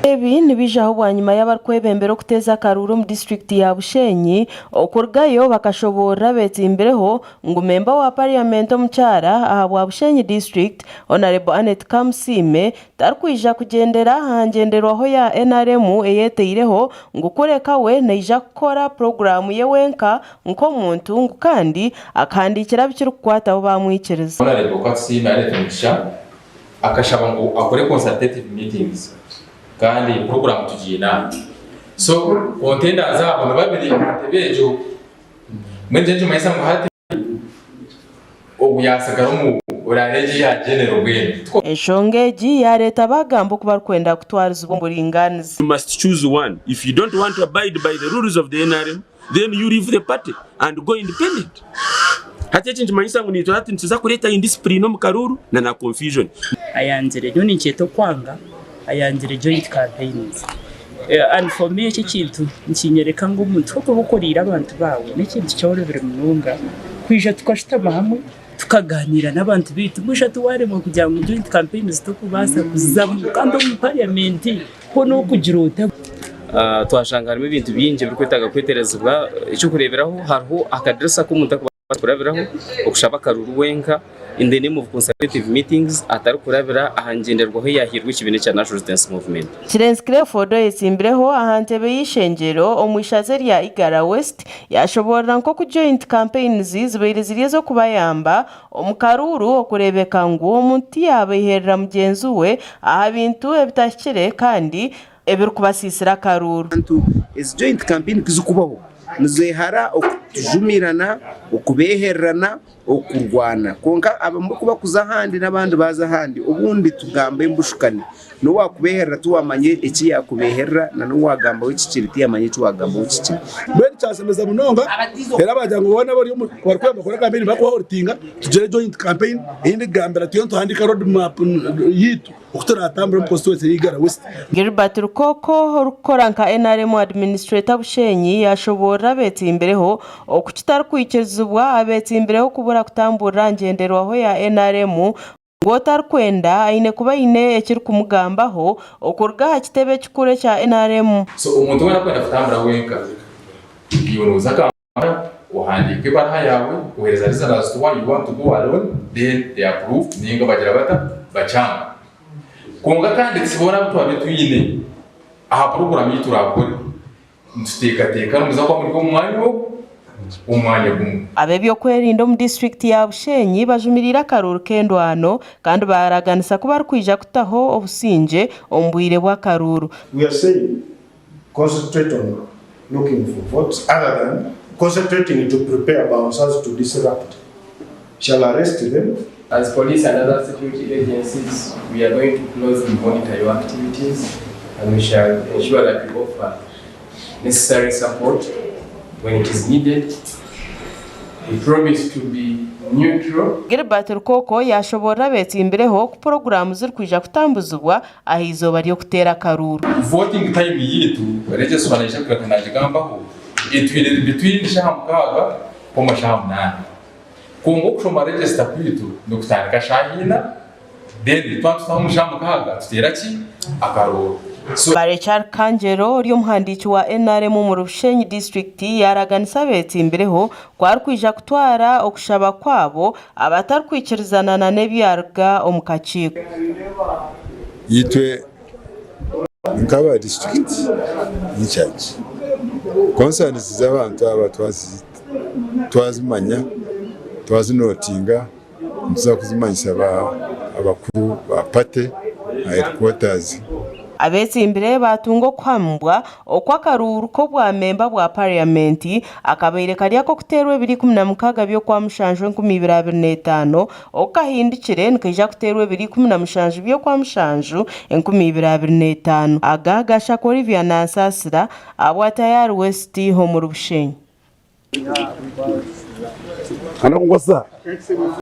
Ebi nibijaho bwanyima y'abarikwebembera okuteeza akaruuru omu disiturikiti ya Bushenyi okurugayo bakashoboorora betsimbireho ngu memba wa pariyamenti omukyara ahabwa Bushenyi disiturikiti, Hon. Annet Kamusiime tarikwija kugyendera aha ngyenderwaho ya nrm eyeteireho ngu kureka we naija kukora puroguraamu ye wenka nk'omuntu ngu kandi akahandiikira abikirikukwataho baamwikiriza. Honarebo Katusiime Annet Mugisha akashaba ngu akore consultative meetings kandi puroguramu tugiine aha. So contenders abo nibabiri aha ntebe egyo mbwenu ekyo nikimanyisa ngu hati ogu yaasigara omu oraara egi eya general mbwenu. Enshonga egi yaareeta baagamba oku barikwenda kutwarizibwa omu buringaaniza. You must choose one, if you don't want to abide by the rules of the nrm then you leave the party and go independent. Hati eki nikimanyisa ngu naitwe hati nituza kureeta indiscipline omu karuuru na na confusion. Ayangire, nyowe ninkyeta okwanga, ayangire joint campaigns and for me eki ekintu nikinyoreka ngu omuntu ku orikuba okoriire abantu baawe n'ekintu kyorobire munonga kwija tukashutama hamwe tukaganiira n'abantu baitu mbwenu shi tiwaremwa kugira ngu joint campaigns tokubaasa kuzamu kandi omu parliament ho n'okugira ota. Twashanga harimu ebintu bingi ebirikwetaaga kweterezibwa. Eky'okureeberaho hariho akadirisa aku omuntu arikubaasa kurabiraho okushaba akaruru wenka in the name of consultative meetings atarikurabira aha ngyenderwaho eyaahairwe ekibiina ekya National Resistance Movement. Kirenzi Clifford oyetsimbireho aha ntebe y'eishengyero omu ishaza erya Igara West yashoboorora nk'oku joint campaigns zibaire ziri ez'okubayamba omu karuuru okureebeka ngu omuntu tiyabeiherera mugyenzi we aha bintu ebitahikire kandi ebirikubasiisira akaruuru. Abantu ezi joint campaign kuzikubaho nizehara okujumirana, okubehererana, okurwana kwonka abamwe kubakuza ahandi n'abandi baaza ahandi obundi tugamba embushukane n'owakubeherera tiwamanya eki yakubeherera na n'owagambaho ekikiri tiyamanya eki wagambaho kikiri. Mbwenu kyanshemeza munonga era baagira ngu boona abari omu barikwenda kukora kampeyini bakuholitinga tugire joint campaign ei ndikugambira turiyo nituhandiika road map yaitu oku turatambure omu constituency ya Igara West. Gilbert Rukoko orikukora nka NRM Administrator Bushenyi yashoboorora abetsimbireho oku kitarikwikirizibwa abetsimbireho kubura kutamburira aha ngyenderwaho ya NRM ngu otarikwenda aine kuba aine ekirikumugambaho okuruga aha kitebe ekikuru ekya NRM. So omuntu weena akwenda kutambura wenka, iwe noza Kampala ohandiika ebaruha yaawe ohereza reason as to why you want to go alone then they approve ninga bagira bata bakyanga. Kwonka kandi tisi boona abu twabaire twine aha program ei turakore nituteekateeka nimuza kuba muri omu mwanya ogu omu mwanya gumwe. Ab'ebyokwerinda omu disiturikiti ya Bushenyi bajumiriire akaruuru k'endwano kandi baaraganisa ku barikwija kutaho obusingye omu bwire bw'akaruuru. We are saying concentrate on looking for votes other than concentrating to prepare bouncers to disrupt. Shall arrest them. As police and other security agencies, we are going to closely monitor your activities and we shall ensure that we offer necessary support when it is needed. We promise to be neutral. Gilbert Rukoko yaashoboorora abeetsimbireho oku puroguraamu zirikwija kutambuzibwa aha izooba ry'okuteera akaruuru. Voting time yaitu register naija kugaruka nagigambaho etwire eri between shaaha mukaaga koma shaaha munaana. Kwonka okushoma register kwaitu nikutandika shaaha ina then twaba tutaha omu shaaha mukaaga tuteera ki? Akaruuru. So. Barechar Kangyero ori omuhandiiki wa nrm omuri Bushenyi disiturikiti yaaraganisa abetsimbireho ku arikwija kutwara okushaba kwabo abatarikwikirizana na n'ebyaruga omu kakiiko. Itwe nk'aba disiturikiti incharge, concerns z'abantu aba twazimanya, twazinotinga, nituza kuzimanyisa abakuru ba party aha headquarters. Abetsimbire baatunga okuhamibwa oku akaruuru k'obwamemba bwa Parliament akabaire kari ak'okuteerwa ebiro 16 by'Okwamushanju 2025 oku kahindukire nikaija kuteerwa ebiro 17 by'Okwamushanju 2025. Aga gashaka Olivia Nansasira ahabwa Tayari West omuri Bushenyi.